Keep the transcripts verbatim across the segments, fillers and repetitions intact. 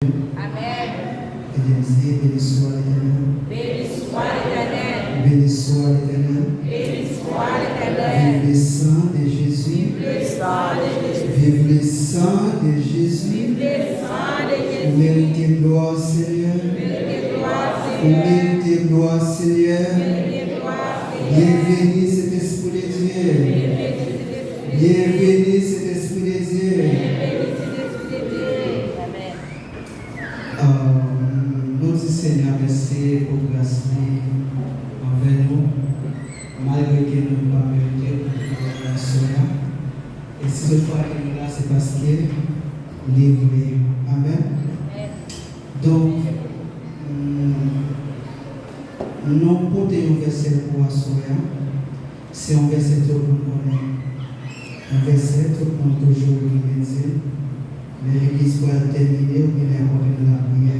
Amen. Béni soit l'Éternel. Béni soit l'Éternel. Béni soit l'Éternel. Béni soit l'Éternel. Vive le sang de Jésus. Vive le sang de Jésus. Vive le sang de Jésus. Vive le sang de Jésus. Ou mérite gloire, Seigneur. Ou mérite gloire, Seigneur. Ou mérite gloire, Seigneur. Ou mérite gloire, Seigneur. Bienvenue, Saint-Esprit de Dieu. Bienvenue, Saint-Esprit de Dieu. Bienvenue, Saint-Esprit de Dieu. Bienvenue, Saint-Esprit de Dieu. Amen. Ah, nou di Senyè mèsi pou gras li anvè nou, malgre ke nou pa merite pou nou aswè a. E si toutfwa ke nou la, se paske li vle. Amen. Donk, mm, nou pote yon vèsè pou aswè a. Se yon vèsè tout moun konnen. Yon vèsè tout moun toujou renmen di l. Lè legliz pral tèmine, ou gen lè pote nou lapriyè.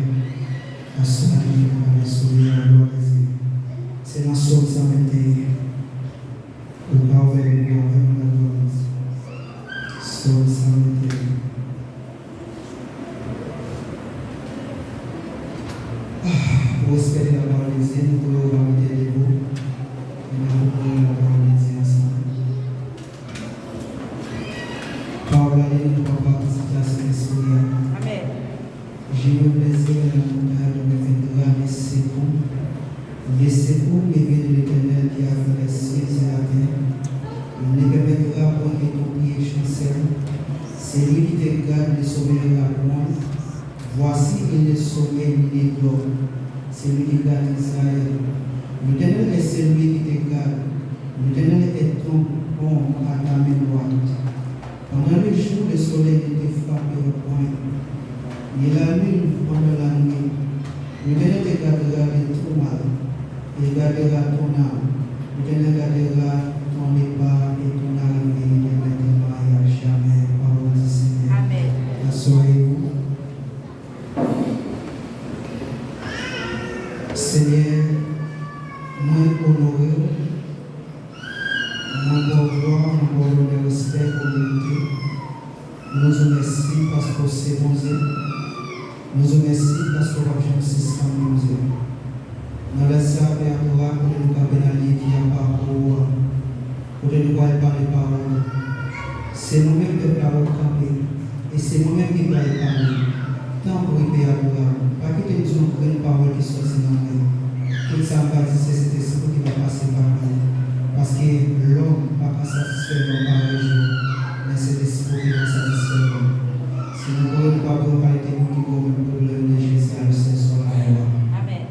Aswè a, nou vin pale sou li a, glwa a Dye. Se nan Sòm san venteyen. Ou ka ouvè Bib ou avè m, n ap li. Sòm san venteyen. Pou respekte lapawòl de Dye, nou pou yo va mete debou. E n ap ouvri lapawòl de Dye ansanm. Pawòl la li nou papa, pitit la, Sentespri a. Amen. J'ai le plaisir et l'amour de reviendra les secours. Les secours me viennent de l'Éternel qui a fait les cieux et la terre. Il ne permettra point que ton pied chancelle. Celui qui te garde ne sommeillera point. Voici, il ne sommeille ni ne dort. Celui qui garde Israël. L'Éternel est celui qui te garde. L'Éternel est ton ombre à ta main droite. Pendant le jour, le soleil ne te frappera point, ni la lune pendant la nuit. L'Éternel te gardera de tout mal, et gardera ton âme. L'Éternel gardera ton départ et ton arrivée dès maintenant et à jamais. Parole du Seigneur. Amen. Asseyez-vous. Senyè, mwen onore w. Mwen ba w glwa, mwen ba w lonè, respè ke w merite. Nou di w mèsi paske w se Bondye. Nou di w mèsi paske w p ap janm sispann Bondye. Nan lè sa, Pè adorab, kote nou kanpe nan lye ki apa pou ou a, kote nou pral pale pawòl ou, se nou menm pèp la w ap kanpe. E se mwen menm ki pral pale. Tanpri, Pè adorab, pa kite m di yon grenn pawòl ki sòti nan mwen. Tout sa m va di, se Sentespri ki va pase pa mwen. Paske lòm pa ka satisfè lòm parèy Jòb, men Sentespri ki ka satisfè lòm. Si nou vre, nou pa bezwen pale de moun ki gwo, men pwoblèm de Jezi a, le Seigneur soit la gloire. Amen.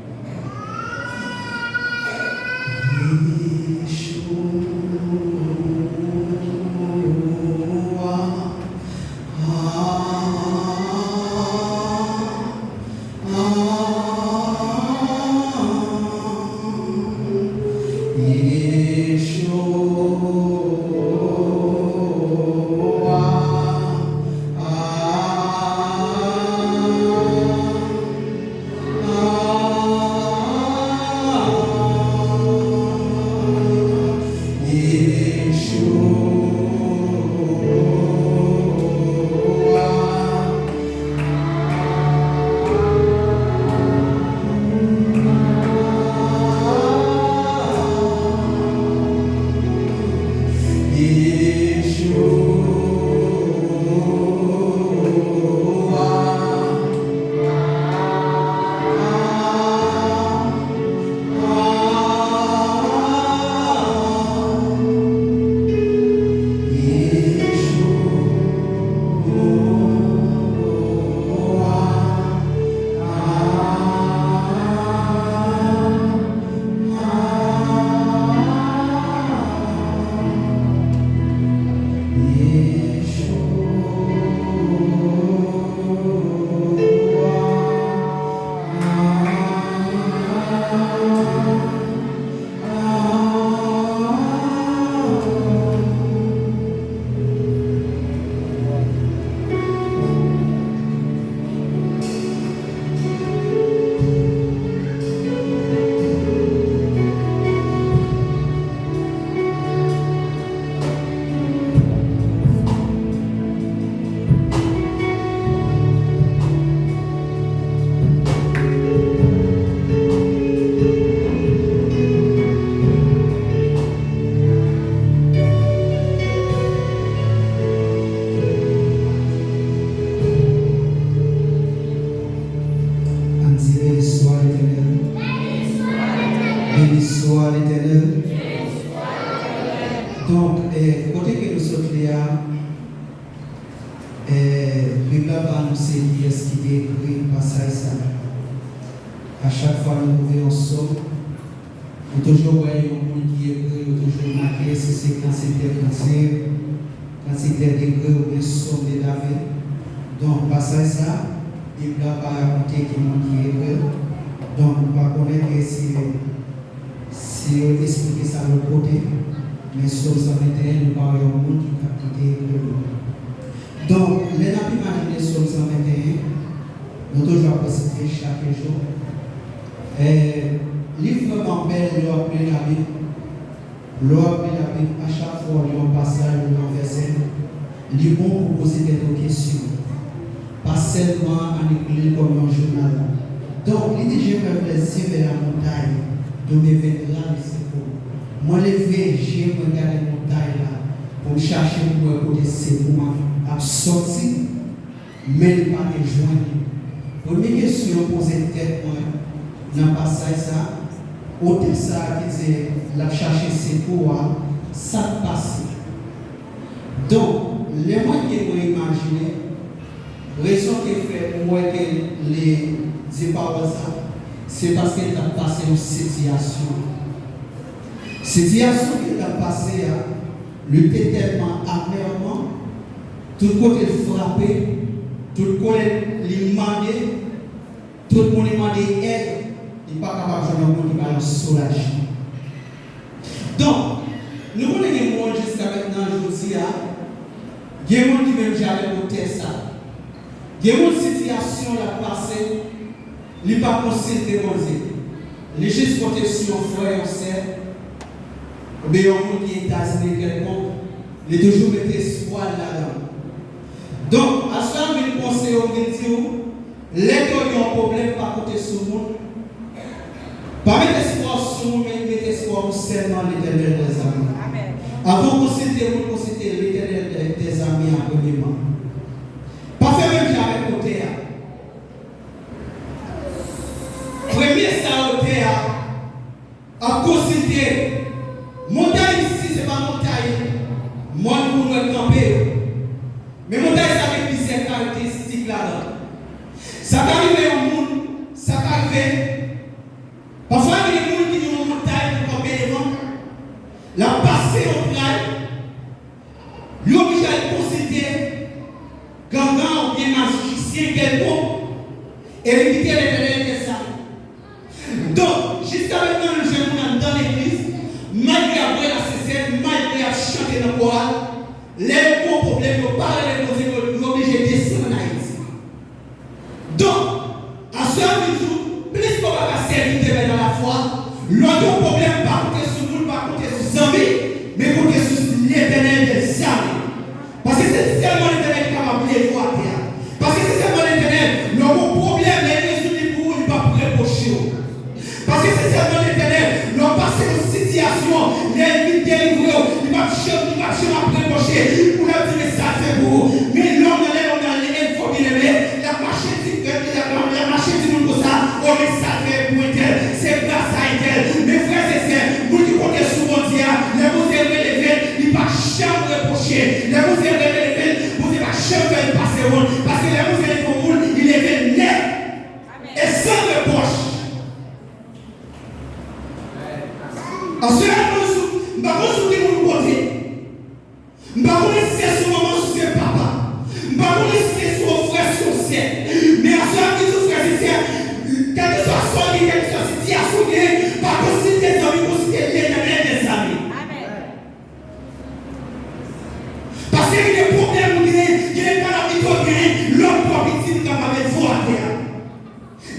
ekri pasaj sa a. A chak fwa nou ouvè yon sòm, nou toujou wè yon moun ki ekri, yo toujou make, si se kan se tè kanse, kan se tè degre oubyen sòm de David. Donk, pasaj sa a, Bib la pa rakonte ki moun ki ekri l. Donk, nou pa konnen ke si Si yo esplike sa lòt kote, men Sòm san venteyen, nou pa wè yon moun ki ka kite ekri l. Donk, lè n ap imajine Sòm san venteyen, nou toujou ap resite chak jou. Eh, li vrèman bèl lè w ap li Labib. Lè w ap li Labib, a chak fwa w li yon pasaj oubyen yon vèsè, li bon pou poze tèt ou kesyon. Pa sèlman annik li l kòm yon jounal. Donk, li di, Je me lève vers la montagne, d'où me viendra le secours. Mwen leve je mwen gade montay la pou m chache pou m wè kote sekou m ap, ap sòti, men li pa te jwenn li. Premye kesyon yo poze tèt mwen nan pasaj sa, otè sa a ki di l ap chache sekou a, sa k pase? Donk, lè mwen gen mwen imajine, rezon ki fè mwen wè ke li di pawòl sa, se paske l t ap pase yon sitiyasyon. Sitiyasyon ke l t ap pase a, li te tèlman amèman, tout kote l frape, tout kote li mande, tout moun li mande èd, li pa kapab jwenn yon moun ki ba l yon soulajman. Donk, nou konnen gen moun jiska mentnan jodi a, gen moun ki menm jan avèk otè sa. Gen moun sitiyasyon l ap pase, li pa konsilte Bondye. Li jis konte sou yon frè, yon sè, oubyen yon moun ki Etazini kèlkonk, li toujou mete espwa l ladan l. Donk, aswè a m vin konseye w, m vin di w, lè ke w gen yon pwoblèm, pa konte sou moun. Pa mete espwa w sou moun, men mete espwa w sèlman Letènèl dèzame. Avan w konsilte moun, konsilte Letènèl dèzame a premyeman. Pa fè menm jan avèk otè a. Premye sa otè a ap konsilte. Montay isi, se pa montay mòn pou nou kanpe yo. Men montay sa gen plizyè karakteristik ladan. Sa ka rive yon moun, sa ka rive. Pafwa, gen moun ki gen yon montay pou kanpe devan. L ap pase yon tray, li oblije al konsilte gangan oubyen majisyen kèlkonk, e li kite Letènèl dèzame. Donk, jiska mentnan, nou jwenn moun anndan legliz, malgre y ap rele asesè, malgre y ap chante nan koral, lè yo gen yon pwoblèm, yo pa rele Bondye, yo, yo oblije desann Ayiti. Donk, aswè a, m di w, plis ke w pa ka sèvi Demen nan lafwa, lè w gen yon pwoblèm, pa konte sou moun, pa konte sou zanmi, men konte sou Letènèl dèzame. Paske se sèlman Letènèl ki kapab leve w atè a. Paske se sèlman Letènèl, lè w gen yon pwoblèm, lè li rezoud li pou ou, li p ap repwoche w. Paske se sèlman Letènèl, lè w pase yon sitiyasyon, lè l vin delivre w, li p ap janm, li p ap janm ap repwoche, pou l ap di, men sa l fè pou ou. Men lòm nan, lè lòm nan, li enfò, byeneme, l ap mache di, l ap, l ap mache di moun konsa, o, men sa l fè pou entèl, se gras a entèl. Men frè e sè, moun ki konte sou Bondye a, lè Bondye releve l, li p ap janm repwoche. Lè Bondye releve l, Bondye pa janm fè l pase wont. Paske lè Bondye leve yon moun, li leve l nèt e san repwòch. Aswè a, m pa konn sou, m pa konn sou ki moun ou konte. M pa konnen si se sou manman, si se papa. M pa konnen si se sou yon frè, si se yon sè. Men aswè a, m di w, frè e sè, kèlkeswa sa w gen, kèlkeswa sitiyasyon w gen, pa konsilte zanmi, konsilte Letènèl dèzame. Paske gen de pwoblèm ou genyen, gen de kalamite w genyen, lòm twò piti pou kapab leve w atè a.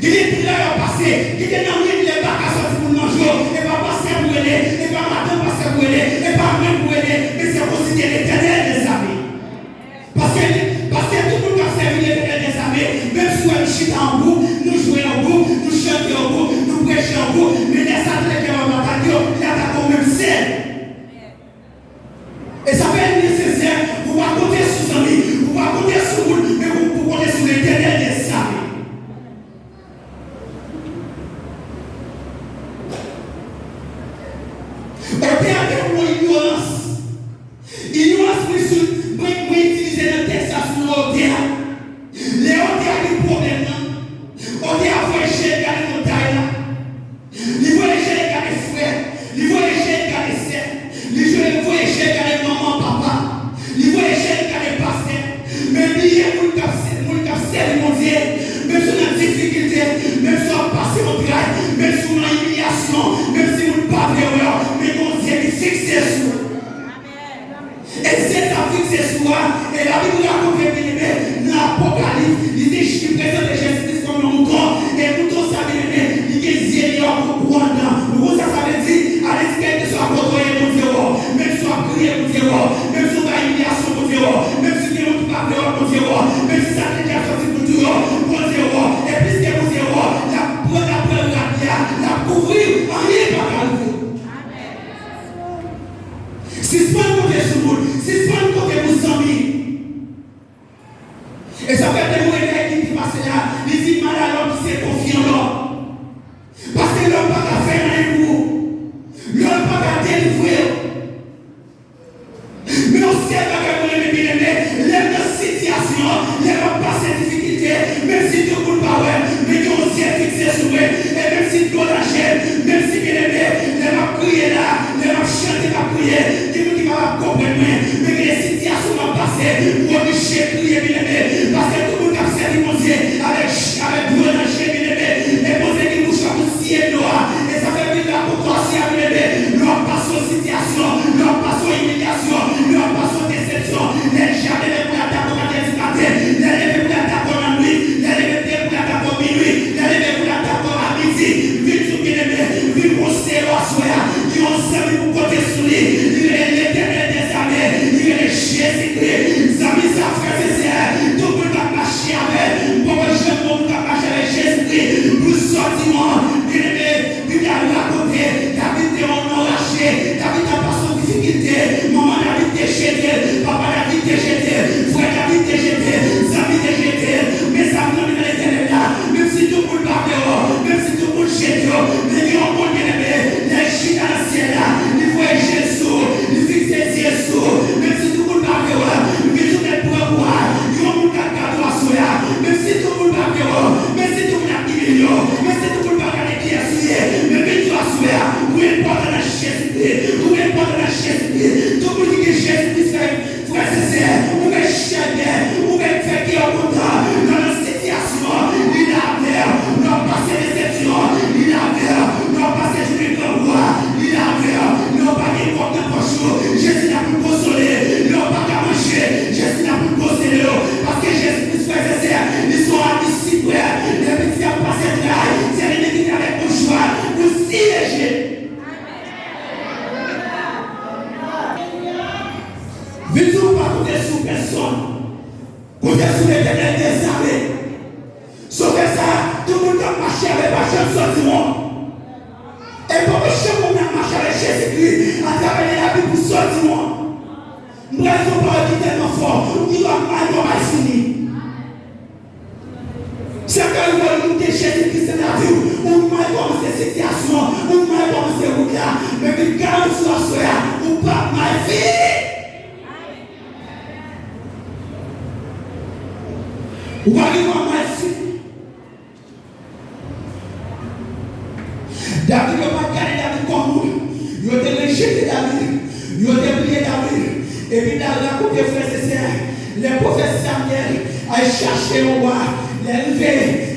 Gen de tray w ap pase, gen de nan lè baka sòti pou l manje w, e pa pastè pou rele, e pa madanm pastè pou rele, e pa mwen pou rele, men se konsilte Letènèl dèzame. Paske, paske tout moun k ap sèvi Letènèl dèzame, menm si w wè nou chita yon gwoup, nou jwe yon gwoup, nou chante yon gwoup, nou preche yon gwoup, men lè Satan lè kè w ap atake w, li atake w menm sèl. E sa fè li nesesè pou w pa konte sou zanmi, pou w pa konte sou moun, men pou, pou w konte sou Letènèl dèzame. Otè a te yon ignorans. Ignorans menm si w ap pase yon tray, menm si w nan imilyasyon, menm si moun pa vle wè w, men gen yon zye ki fikse sou ou. E zye sa fikse sou ou a, e Labib rakonte, byeneme, nan Apokalips, li di, li prezante Jezi Kris kòm yon mouton, e mouton sa, byeneme, li gen zye li yo pou anndan. Ou konn sa sa vle di? Sa vle di, kèlkeswa kote w ye, Bondye wè w. Menm si w ap kriye, Bondye wè w. Menm si w nan imilyasyon, Bondye wè w. Menm si gen moun ki pa vle wè w, Bondye wè w. Menm si sa te deja soti pou tou yo, Bondye wè w. E pliske Bondye wè w, l ap pran, l ap pran rad li a, l ap kouvri w, anyen pa ka rive w. Sispann konte sou moun, sispann konte pou zanmi. E sa fè te mwen lè ki te pase la, li di, malè a lòm ki se konfyan lòm. Paske lòm pa ka fè anyen pou ou. Lòm pa ka delivre w. Men yon sèl bagay mwen renmen, byeneme, lè m nan sitiyasyon, lè m ap pase difikilte, menm si tout moun pa wè m, men gen yon zye fikse sou mwen, e menm si dlo nan je m, menm si, byeneme, lè m ap kriye la, lè m ap chante, m ap kriye, gen moun ki pa konprann mwen, men gen de sitiyasyon m ap pase, m oblije kriye, byeneme, paske tout moun k ap sèvi Bondye avèk, avèk dlo nan je, byeneme, e Bondye gen bouch la pou siye dlo a, e sa fè Bib la pou kòsi a, byeneme, lè w ap pase yon sitiyasyon, lè w ap pase yon imilyasyon, lè w ap pase yon desepsyon, lè l ja leve pou l atake w nan dèdi maten, lè l leve pou l atake w nan nwit, lè l leve pou l atake w minwi, lè l leve pou l atake w a midi, vin sou, byeneme, vin konseye w aswè a. Gen yon zanmi pou konte sou li. Li rele Letènèl dèzame. Li rele Jezikri. Zanmi sa, frè e sè, tout moun k ap mache avè l, m poko janm wè moun k ap mache avè Jezikri pou sòti w an. Byeneme, Bib la rakonte, David te yon anraje. David t ap pase yon difikilte. Manman David te jete l. Papa David te jete l. Frè David te jete l. Zanmi te jete l. Mezanmi, nan Letènèl la, menm si tout moun pa vle w, menm si tout moun jete w, men gen yon moun, byeneme, lè l chita nan syèl la, li voye je l sou ou, li fikse zye l sou ou, menm si tout moun pa vle w, vin sou tèt pran kouraj, gen yon moun k ap gade w aswè a, menm si tout moun pa vle w, menm si tout moun ap imilye w, menm si tout moun pa gade kiyès ou ye, men vin sou aswè a, ou enpòtan nan Jezikri, ou enpòtan nan Jezikri, tout moun ki gen Jezikri, frè, Frè e sè, ou mèt chèlbè, ou mèt fè kè w kontan. Lè w nan sitiyasyon, li la avè w. Lè w ap pase desepsyon, li la avè w. Lè w ap pase jounen grangou a, li la avè w. Lè w pa gen kòb nan pòch ou, Jezi la pou l konsole. Lè w pa ka manje, Jezi la pou l konsole w. Paske Jezi Kris, frè e sè, li se yon ami siprèm. Lè piti ap pase tray, se li menm ki te avèk mouchwa pou siye je l. Vin di w pa konte sou pèsonn. Konte sou Letènèl dèzame. Sovè sa a, tout moun k ap mache avè l pa janm sòti won. E poko janm moun ap mache avèk Jezikri atravè Labib pou sòti won. M pral di yon pawòl ki tèlman fò, ou gen dwa mal kòmanse fini. Sa ka rive w, ou gen Jezikri nan lavi w, ou mal kòmanse sitiyasyon, ou mal kòmanse wout la, men vin garanti w aswè a, ou p ap mal fini. Ou pa gen dwa mal fini. David, yo pa t gade David kòm moun. Yo te rejte David. Yo te bliye David. E Bib la rakonte, frè e sè, lè pwofèt Samyèl al chache yon wa, lè l rive,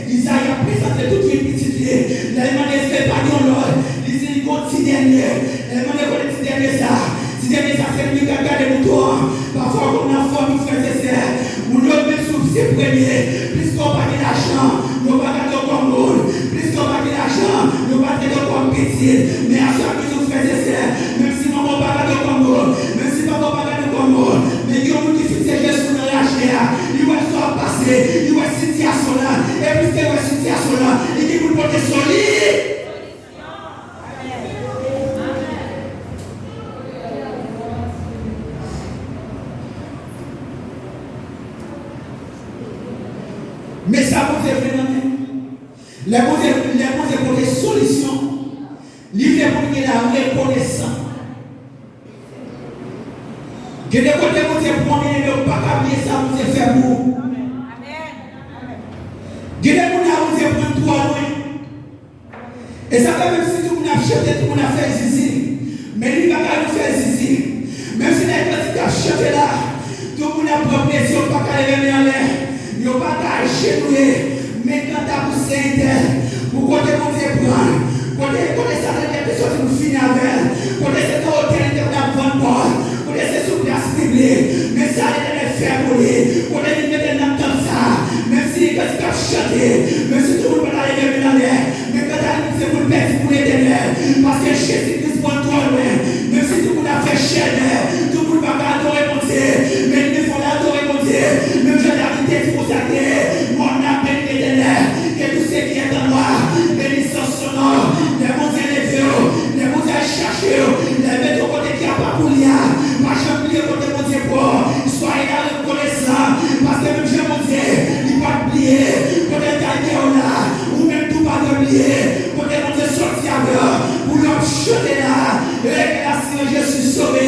Izayi ap prezante tout fil pitit li. Lè l mande èske l pa gen yon lòd, li di li gen yon ti dènye. Lè l mande kote ti dènye sa a, ti dènye sa a se li k ap gade mouton an. Pafwa w konn nan fanmi, frè e sè, moun yo menm si w se premye, piske w pa gen lajan, yo pa gade w kòm moun, piske w pa gen lajan, yo pa trete w kòm pitit. Men aswè a, m di w, frè e sè, menm si manman w pa gade w kòm moun, menm si papa w pa gade w kòm moun, men gen yon moun ki fikse je sou w nan raje a, li wè sa w ap pase, li wè sitiyasyon w lan, e piske l wè sitiyasyon w lan, li gen pou l pote soli. Men sa Bondye vle nan men w. Lè Bondye, lè Bondye pote solisyon, li vle pou nou gen la rekonesan. Gen de kote Bondye pran w, men ou pa ka bliye sa Bondye fè pou ou. Gen de moun la Bondye pran twò lwen. E sa fè menm si tout moun ap chante, tout moun ap fè zizi, men li pa ka fè zizi. Menm si nèg kantik ap chante la, tout moun ap pran plezi, yo pa ka leve men anlè, yo pa ka ajenouye. Men kanta pou Sentèl, pou kote Bondye pran l, kote, kote Satan te soti pou fini avè l, kote se nan otèl li te konn ap vann kò l, kote se sou plas piblik, men sa Letènèl fè pou li, kote li mete l nan tanp sa, menm si li kantik ap chante, menm si tout moun pa ta leve men anlè, men kanta li se pou l pèdi pou Letènèl, paske Jezi Kris pran twòn mwen, menm si tout moun ap fè chèlbè, tout moun pa ka adore Bondye, men li fò l adore Bondye, menm jan David te di konsa ke mòn nan ap beni Letènèl, que tout ce qui est en moi bénisse son nom. Lè Bondye leve w, lè Bondye al chache w, lè l mete w kote ki apa pou li a, pa janm bliye kote Bondye pran w. Soyez la reconnaissant, paske menm jan Bondye, li pa t bliye kote l t al gè w la, ou menm tou pa dwe bliye kote Bondye sòti avè w pou lè w ap chante la. Leve la, Senyè, je suis sauvé,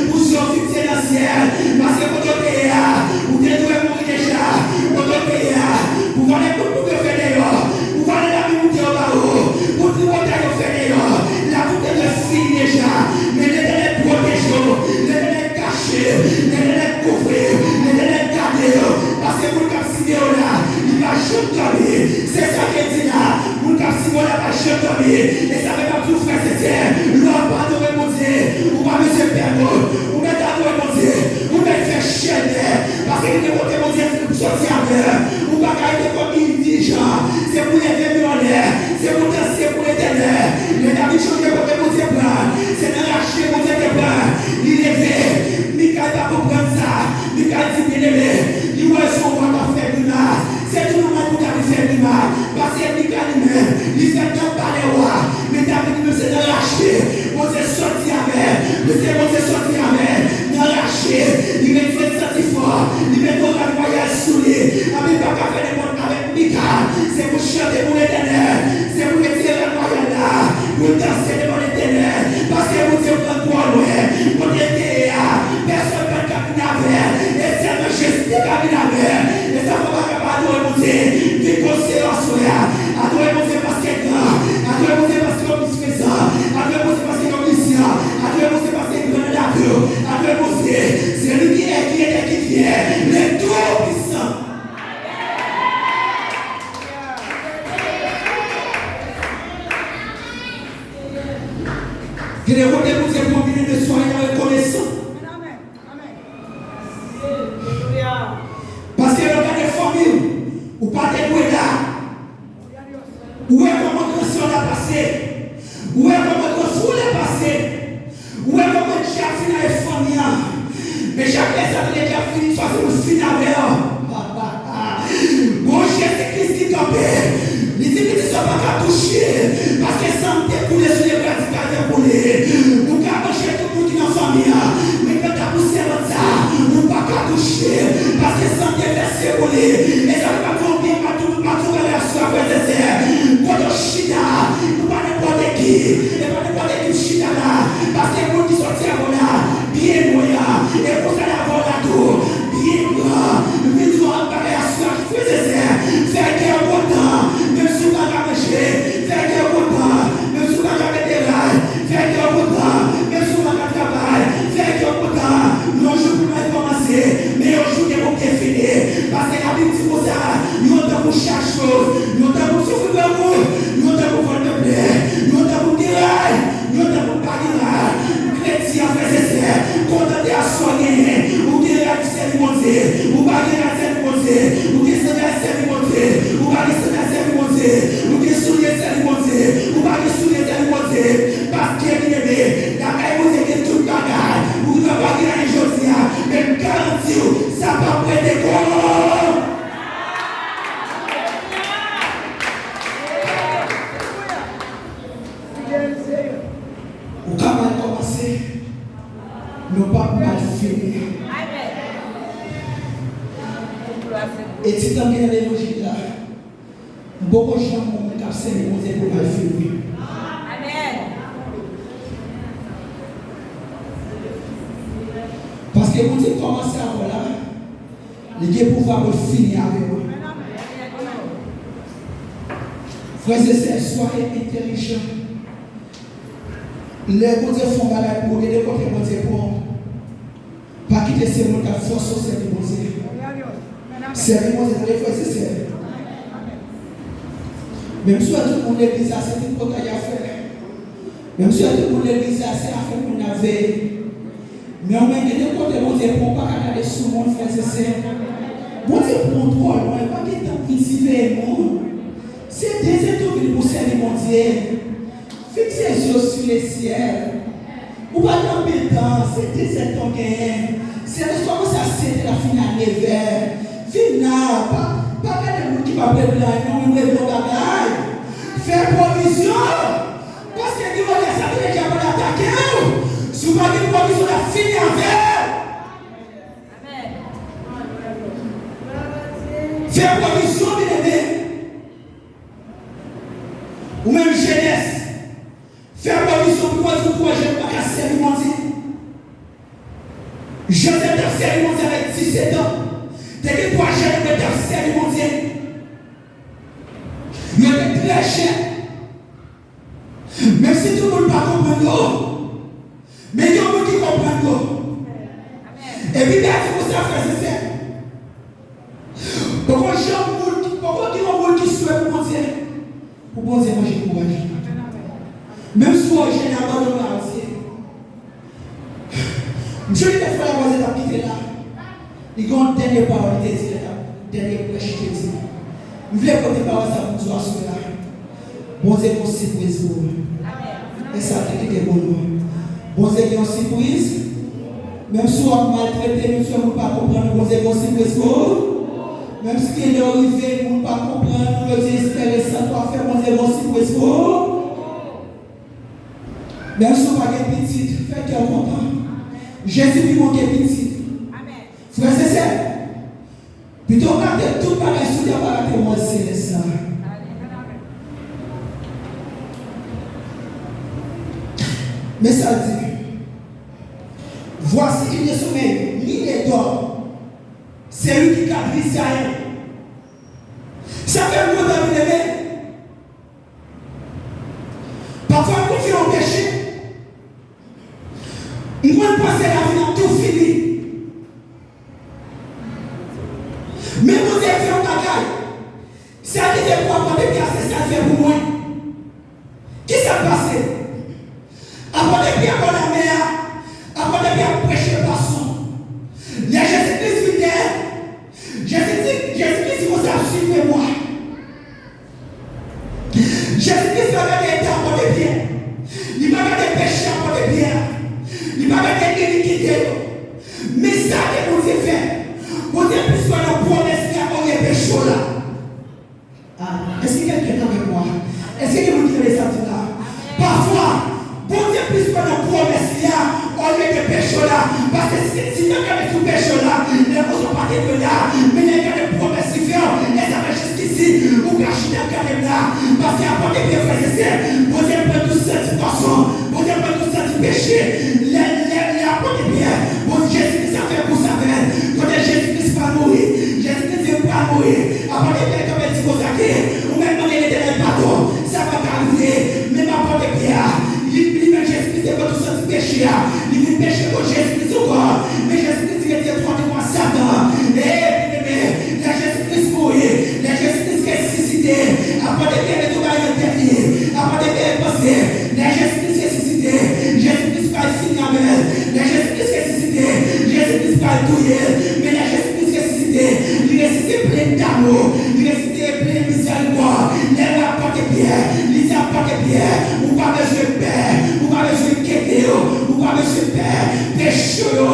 pou zye w fikse nan syèl, paske kote w te ye a, ou te dwe mouri deja. Kote w te ye a, pou vale kout bouk yo fè deyò, pou vale lavi moute yo ba ou, pou tripotay yo fè deyò, lavi w te dwe fini deja. Men Letènèl pwoteje w, Letènèl kache, Letènèl kouvri, Letènèl gade w, paske moun k ap siveye w la, li pa janm dòmi. Se sa ke l di la, moun k ap siveye w la pa janm dòmi. E sa fè m ap di w, frè e sè, lè w ap adore Bondye, ou pa bezwen pè moun, ou mèt adore Bondye, ou mèt fè chèlbè, paske gen kote Bondye di w sòti avè l, ou pa ka rete kòm indijan, se pou leve men w anlè, se pou danse pou Letènèl. Men David sonje kote Bondye pran l, se nan rache Bondye te pran l, li leve. Mikal pa konprann sa, Mikal di, byeneme, li wè se yon wa k ap fè grimas. Se tou nòmal pou David fè grimas, paske Mikal li menm, li fèt nan palè wa, men David li menm se nan rache Bondye sòti avè l, piske Bondye sòti avè l nan rache, li retire l santi fò, li mete yon rad wayal sou li, anpi l pa ka fè nenpòt avèk Mikal, se pou chante pou Letènèl, se pou retire rad wayal la, pou l danse devan Letènèl, paske Bondye pran twòn mwen, kote l te ye a, pèsonn pa t ka vin avè l, e sèlman Jezi te ka vin avè l. E sa fè w pa kapab adore Bondye vit konsyans aswè a. Adore Bondye paske l gran, adore Bondye paske w plis prezan, adore Bondye paske w omnisyan, adore Bondye paske l gran nan lavi w, adore Bondye, celui qui est, qui était, qui vient, le Tout-Puissant. Gen de kote Bondye pran, byeneme, soyez reconnaissant. Paske lè w gade fanmi w, ou pa te dwe la. Ou wè kòman gran sè w la pase. Ou wè kòman gran frè w la pase. Ou wè kòman dyab fin avèk fanmi an. Men chak lè sa tande dyab fin, li chwazi pou l fin avè w. Gon Jezi Kris ki kanpe. Li di, pitit sa w pa ka touche, paske san m te koule sou lebra di Kalvè pou li. Ou ka manje tout moun ki nan fanmi an, men kanta pou sèvant sa, ou pa ka touche, paske san te vèse pou li. E sa fè m ap di w byen, m ap di w, m ap di w bagay aswè a, frè e sè. Kote w chita, ou pa nenpòt ki, e pa nenpòt ki chita la, paske moun ki sòti avè w la, byen lwen an, e konsa l avè w la tou, byen gran. M vin di w yon bagay aswè a, frè e sè, fè kè w kontan, menm si w pa ka manje, fè kè w kontan, menm si w pa ka mete ray, fè kè w kontan, menm si w pa ka travay, fè kè w kontan. Yon jou pou mal kòmanse, men yon jou gen pou byen fini. Paske Labib di konsa, yon tan pou chak choz, yon tan pou soufri grangou, yon tan pou vant nou plen, yon tan pou gen ray. Yon tan pou pa gen ray. Kretyen, frè e sè, kontante ak sa w genyen. Ou gen ray, sèvi Bondye. Ou pa gen ray, sèvi Bondye. Ou gen sandal, sèvi Bondye. Ou pa gen sandal, sèvi Bondye. Ou gen soulye, sèvi Bondye. Ou pa gen soulye, sèvi Bondye. Paske, byeneme, lakay Bondye gen tout bagay. Ou gen dwa pa gen anyen jodi a, men m garanti w, sa p ap rete kò. Ou ka mal kòmanse, men w p ap mal fini. E ti tan m gen nan levanjil la, m poko janm wè moun k ap sèvi Bondye pou mal fini. Paske Bondye kòmanse avè w la, li gen pouvwa pou l fini avè w. Frè e sè, soyez intelligents. Lè Bondye fè yon bagay pou ou, gen de kote Bondye pran w. Pa kite se moun k ap fòse w sèvi Bondye. Sèvi Bondye, tande, frè e sè. Menm si w wè tout moun legliz la se tripotay y ap fè. Menm si w wè tout moun legliz la se afè moun y ap veye. Men w menm gen de kote Bondye pran w pa ka gade sou moun, frè e sè. Bondye pran w twò lwen, pa gen tan pou vin siveye moun. Se dezetan w vini pou sèvi Bondye. Fikse zye w sou lesyèl. Ou pa gen anpil tan, se dizèt tan w genyen. Sèvis kòmanse a sèt è, l ap fini a nevè. Vin la, pa, pa gade moun ki p ap regle anyen, non, men regle yon bagay. Fè pwovizyon. Paske gen yon lè sa vin dyab la atake w. Si w pa gen pwovizyon, l ap fini avè w. Fè pwovizyon, byeneme. Ou menm jenès, fè pwovizyon pou Bondye, pou jèn pa ka sèvi Bondye. Jozèf t ap sèvi Bondye avèk disèt an. Te gen twa jèn ki t ap sèvi Bondye. Yo te trè jèn. Menm si tout moun pa konprann yo, men gen moun ki konprann yo. E Bib la di konsa, frè e sè. Poko janm moun ki, poko gen yon moun ki swè pou Bondye, pou Bondye manje kouraj. Menm si w jèn abandone la, se. Misye li te fè la bwazè t ap kite la. Li gen yon dènye pawòl li te di, lè t ap dènye prèch li te di. M vle pote pawòl sa pou nou aswè la. Bondye gen yon sipriz pou ou. E sa te kite pou nou. Bondye gen yon sipriz. Menm si w ap maltrete, menm si moun pa konprann ou, Bondye gen yon sipriz pou ou. Menm si gen lè w rive, moun pa konprann ou, yo di espere sa w ap fè, Bondye gen yon sipriz pou ou. Menm si w pa gen pitit, fè kè w kontan. Jezi pi bon ke pitit. Frè e sè, pito w rate tout bagay sou tè, pa rate wòl selès la. Men sa l di, Voici, il ne sommeille ni ne dort, celui qui garde Israël. Sa fè m kontan, byeneme. Pafwa, m konn fè yon peche. M konn panse lavi m ap tou fini. Men Bondye fè yon bagay. Sa li te pou apot Pyè a, se sa l fè pou mwen. Kisa k pase? Apot Pyè bò lanmè a, apot Pyè ap preche pwason. Lè Jezi Kris vin dèyè, Jezi di, Jezi Kris di konsa, Suivez-moi. Jezi Kris pa gade eta apot Pyè. Li pa gade peche apot Pyè a. Li pa gade inikite yo. Men sa ke Bondye fè. Bondye plis kwè nan pwomès li a olye peche w la. Ah, èske kèlken avèk mwen? Èske gen moun ki tande sa m di la? Pafwa, Bondye plis kwè nan pwomès li a olye ke peche w la. Paske si, si te gade sou peche w la, lè konsa w pa te dwe la, men lè gade pwomès li fè w, e sa fè jiskisi ou ka chita ap gade m la. Paske apot Pyè, frè e sè, Bondye pran tou santi pwason, Bondye pran tou santi peche. Lè, lè, lè apot Pyè, bon, Jezi Kris ap fè kous avè l. Kote Jezi Kris pral mouri, Jezi Kris di l pral mouri. Apot Pyè kanpe di konsa ke, ou mèt mande Letènèl padon, sa pa ka rive. Menm apot Pyè a, li, li menm Jezi Kris te pran tou santi peche a, li vin peche kont Jezi Kris ankò. Men Jezi Kris di retire twa demon a Satan. E, byeneme, lè Jezi Kris mouri, lè Jezi Kris resisite, apot Pyè mete yon bagay nan tèt li, apot Pyè panse, lè Jezi Kris resisite, Jezi Kris pral fini avè l. Lè Jezi Kris resisite, Jezi Kris pral touye l. Men lè Jezi Kris resisite, li resisite plen damou, li resisite plen mizèrikòd. Lè w ap pote pyè, li di ap pote pyè, ou pa bezwen pè, ou pa bezwen enkyete w, ou pa bezwen pè. Peche yo,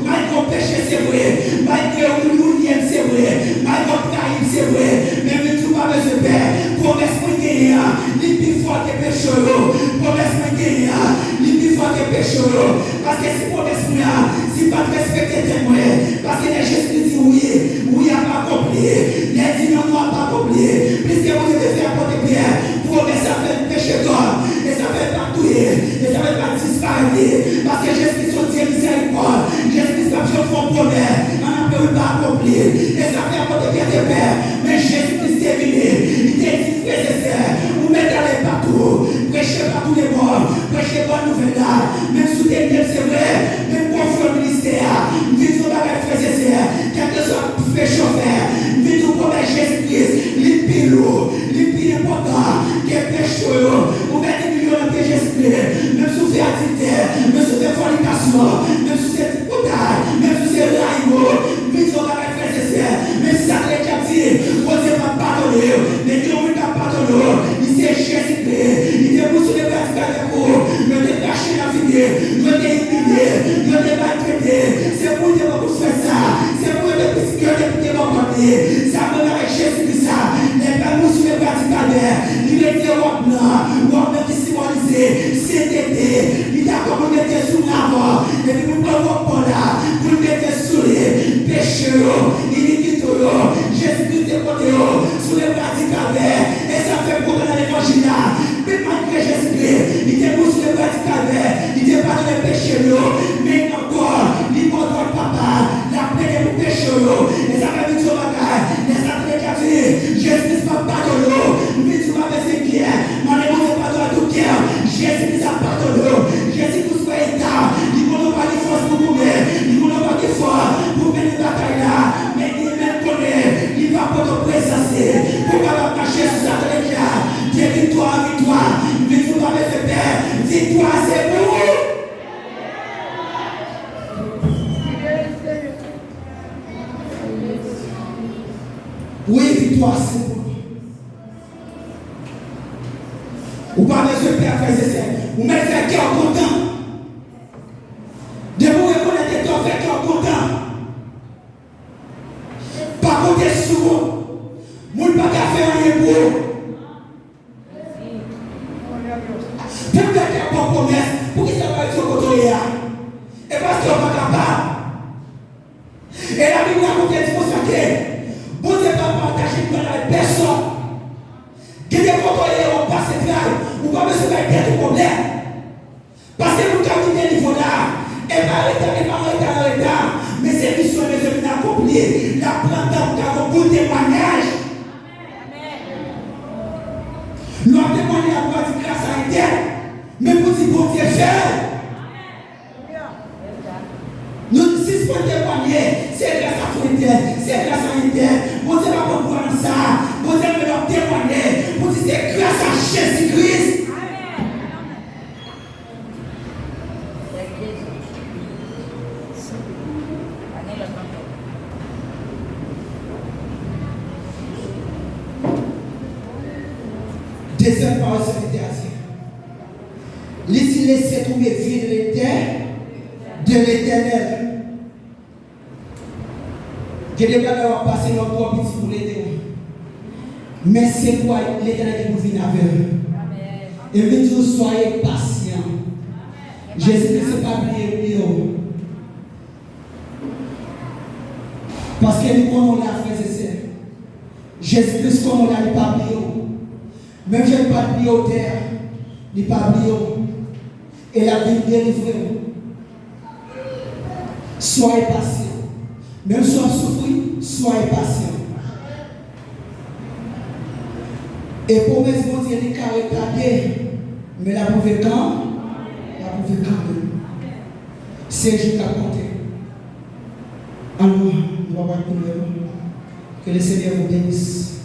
malgre w peche se vre, malgre ou, ou lye m se vre, malgre w trayi m se vre, men m di w pa bezwen pè. Pwomès mwen genyen an, li pi fò ke peche yo. Pwomès mwen genyen an, li pi fò ke peche yo. Paske si pwomès mwen an, si l pa t respekte tèm mwen, paske lè Jezi di wi, wi ap akonpli, lè l di non, non ap akonpli. Piske Bondye te fè apot Pyè pwomès sa fè l peche kò, e sa fè l pa touye, e sa fè l pa disparèt li. Paske Jezi se yon Dye mizèrikòd, Jezi pa p janm fè yon pwomès, ann apre wi l pa akonpli. E sa fè apot Pyè te pè. Men Jezi Kris te vini, li te di, frè e sè, ou mèt ale patou, preche pa tou le mond, preche bòn nouvèl la. Menm si w te nye m, se vre, men m konfye w ministè a. M vin di w yon bagay, frè e sè, kèlkeswa peche w fè, m vin di w pwomès Jezi Kris, li pi lou, li pi enpòtan. Ke peche w yo, ou mete milyon nan pye Jezikri. Menm si w fè adiltè, menm si w fè fònikasyon, menm si w se tripotay, menm si w se rayi mo, vin di yon bagay, frè e sè. Menm si sa te lè dyab di, Bondye p ap padone w, men gen yon moun k ap padone w. Li se Jezikri. Li te mouri sou lebra di kalvè pou ou. Yo te krache nan figi, yo te imilye, yo te maltrete. Se pou w te pran pou fè sa. Se pou yo te piske yo te pike bò kòt li. Sa menm avèk Jezikri sa. Lè l pral mouri sou lebra di kalvè, li retire wòb nan. Wòb nan ki senbolize sentete. Li dakò pou l mete sou nou avan. Epi pou l pran wòb pa w la, pou l mete sou li peche yo, inikite yo. Jezikri te pote yo sou lebra di kalvè. E sa fè m kontan nan levanjil la. Men malgre Jezikri, li te mouri sou lebra di kalvè, li te padone peche m yo, men ankò, li ba w dwa Papa, l ap plede pou peche w yo. E sa fè m di w yon bagay, lè Satan te ka di, Jezi Kris p ap padone w, m vin di w pa bezwen enkyè, mande Bondye padon ak tout kè w. Jezi Kris ap padone w. Jezi Kris wè eta w, li konnen w pa gen fòs pou goumen, li konnen w pa gen fòs pou mennen batay la. Men li menm konnen li va pote w prezans li pou w kapab mache sou Satan ledyab de viktwa an viktwa. M vin di w pa bezwen pè, viktwa a se pou ou. Wi, viktwa a se pou nou. Ou pa bezwen pè, frè e sè. Ou mèt fè kè w kontan. Depi w rekonèt eta w, fè kè w kontan. Pa konte sou moun. Moun pa ka fè anyen pou ou. Pou Bondye fè w pwomès, poukisa l pa retire w kote w ye a? E paske w pa kapab. E Labib rakonte di konsa ke Bondye pa pataje glwa l avèk pèsòn. Gen de kote w ye, w ap pase tray, ou pa bezwen bay tèt ou pwoblèm. Paske moun k ap kite nivo la, e pa reta, e pa reta nan reta, men se misyon l bezwen vin akonpli. L ap pran tan pou l ka gon bon temwayaj. Lè w ap temwaye a, pou w pa di gras a entèl, men pou w di Bondye fè l. Nou sispann temwaye, se gras a frè entèl, se gras a entèl. Bondye pa pran glwa nan sa. Bondye vle w ap temwaye pou di se gras a Jezi Kris. Dezyèm pawòl Sentete a di, li di, laissez tomber, venez de l'Éternel. Gen de bagay w ap pase, yo twò piti pou Letènèl. Men se kwa Letènèl gen pou vin avè l. E m vin di w, soyez patient. Jezi Kris pa bliye, bliye w. Paske li konnen w la, frè e sè. Jezi Kris konnen w la, li pa bliye w. Menm jan li pa t bliye w tè a, li pa bliye w. E l ap vin delivre w. Soyez patient. Menm si w ap soufri, soyez patient. E pwomès Bondye, li ka retade, men l ap rive kan? L ap rive kanmenm. Se jou k ap konte. Ann nou, nou pa pral pi lwen non. Que le Seigneur vous bénisse.